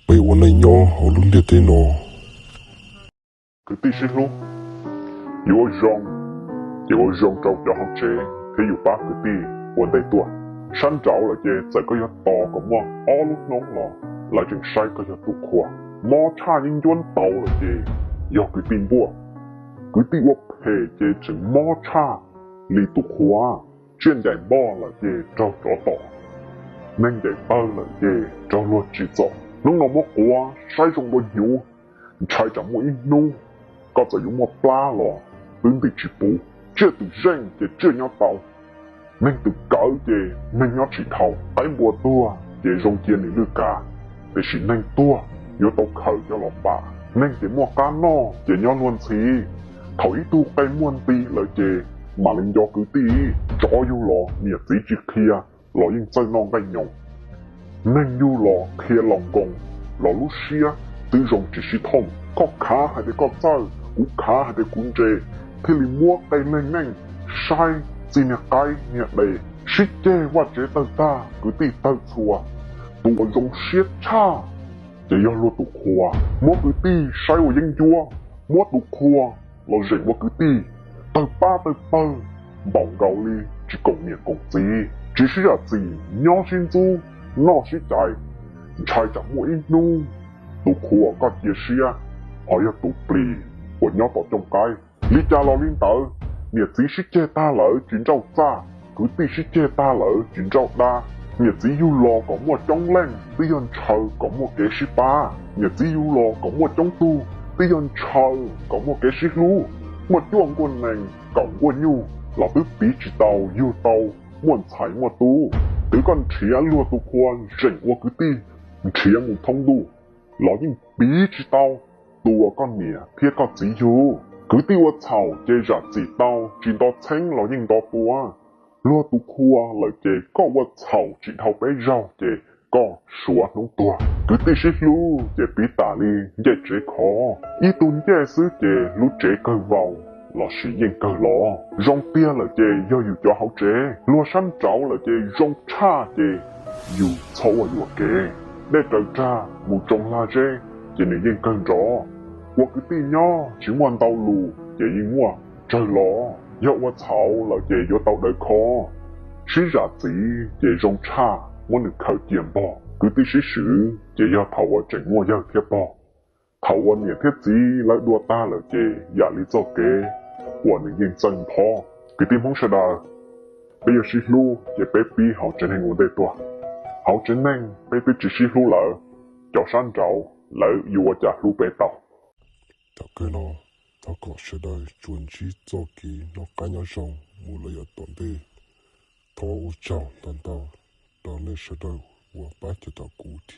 Peb ua neej nyob hauv lub ntiaj teb no. Kwv tij sib hlub, yus ua zoo ces ua zoo rau cov hauv tsev thiab yus pab kwv tij ua ntej tuaj. Sab nraud lawm ces txawm koj yuav tos kom muaj ob lub hnub los lawv tseem saib koj yog tus qhua. Mob tshaj yeeb ncuab ntau lawm ces yog kwv tij npuaj. Kwv tij ua phem ces tseem mob tshaj li tus qhua. Tsiaj ncaim npog lawm ces raug tsov tom, neeg ncaim pawg lawm ces raug luag tsim txom. Hnub no muab quav saib zoo dua hnyuv, ntshai tsam muaj ib hnub koj txawm yuav muaj plab los twb ntim tsis puv. Tsiaj twm zeej ces tsiaj nyob tau, neeg twm kawv ces neeg nyob tsis dhau. Qaib npua tuag ces zoo cia nws lwj kav, tiam sis neeg tuag yuav tau khaws coj los pam. Neeg ces muaj qab noj ces nyob luag ntxhi, thaum ib tug qe muag nti lawm ces mam li nco kwv tij. Tsov yug los niam txiv tsis qhia los yeej txawj noj nqaij nyoos. Neeg yug los qhia los nkoos los lub siab twb zoo tsis sib thooj. Koj khav hais tias koj txawj, kuv khav hais tias kuv ntse, thiaj li muab qe leeg neej saib txij niag qaib niag de. Sib ceg vaj tsev tawg tag, kwv tij tawg txhua. Tus uas zoo siab tshaj ces yog luag tus qhua. Muab kwv tij saib ua yeeb ncuab, muab tus qhua los zeem ua kwv tij. Tawg pab tawg pawg npaum nkaus li tsis koom niam koom txiv, tsis sib zam txim, nyob sib ntxub, noj sib cais. Ntshai tsam muaj ib hnub tus qhua koj cia siab ho yog tus plis uas nyob tom cooj qaib. Li cas los li ntawd, niam txiv sib ceg tag lawm tsis nrauj txaj, kwv tij sib ceg tag lawm tsis nrauj dab. Niam txiv yug los kom muaj coob leej, twb yog ntshaw kom muaj kev sib pab. Niam txiv yug los kom muaj coob tug, twb yog ntshaw kom muaj kev sib hlub. Muaj cuaj nkuaj nees kaum nkuaj nyuj los twb piv tsis tau yug tau muaj ntxhais muaj tub. Twb koj nrhiav luag tus qhua zeem ua kwv tij, nrhiav mus thoob ntuj los yeej piv tsis tau tus uas koj niam thiab koj txiv yug. Kwv tij ua txhaum ces zam txim tau, tsis nto txheeb los yeej nto tua. Luag tus qhua lawm ces koj ua txhaum tsis dhau peb zaug ces koj suav hnub tuag. Kwv tij sib hlub ces piv tas li ncej tsev khov, ib tug ncej xwb ces lub tsev kawg vau lossis yeej kawg lov. Zoo tiag lawm ces yog yus cov hauv tsev, luag sab nraud lawm ces zoo tshaj ces yus txhob ua yuam kev. Dej raws rag mus tsoo hla zeb ces nws yeej kawg nrov. Ua kwv tij nyob tsis muaj ntau lus ces yeej muaj tsawg los. Yog ua txhaum lawm ces yuav tau daws kho, sib zam txiv ces zoo tshaj muab nws khaws cia npog. Kwv tij sib swm ces yog thaum uas tseem muaj yawg thiab pog. Thaum uas niam thiab txiv lawv dua tag lawm ces yam li txoj kev uas nws yeej txawj nthob. Kwv tij Hmoob sawv daws, peb yuav sib hlub ces peb pib hauv tsev neeg ua ntej tuaj. Hauv tsev neeg peb twb tsis sib hlub lawm, cov sab nraud lawv yuav ua cas hlub peb tau? Thaum kawg no, thov kom sawv daws tsuas ntsib txoj kev noj qab nyob zoo mus lawm yav tom ntej. Thov ua tsaug ntau ntau rau nej sawv daws uas pab cev tom kuv thiab.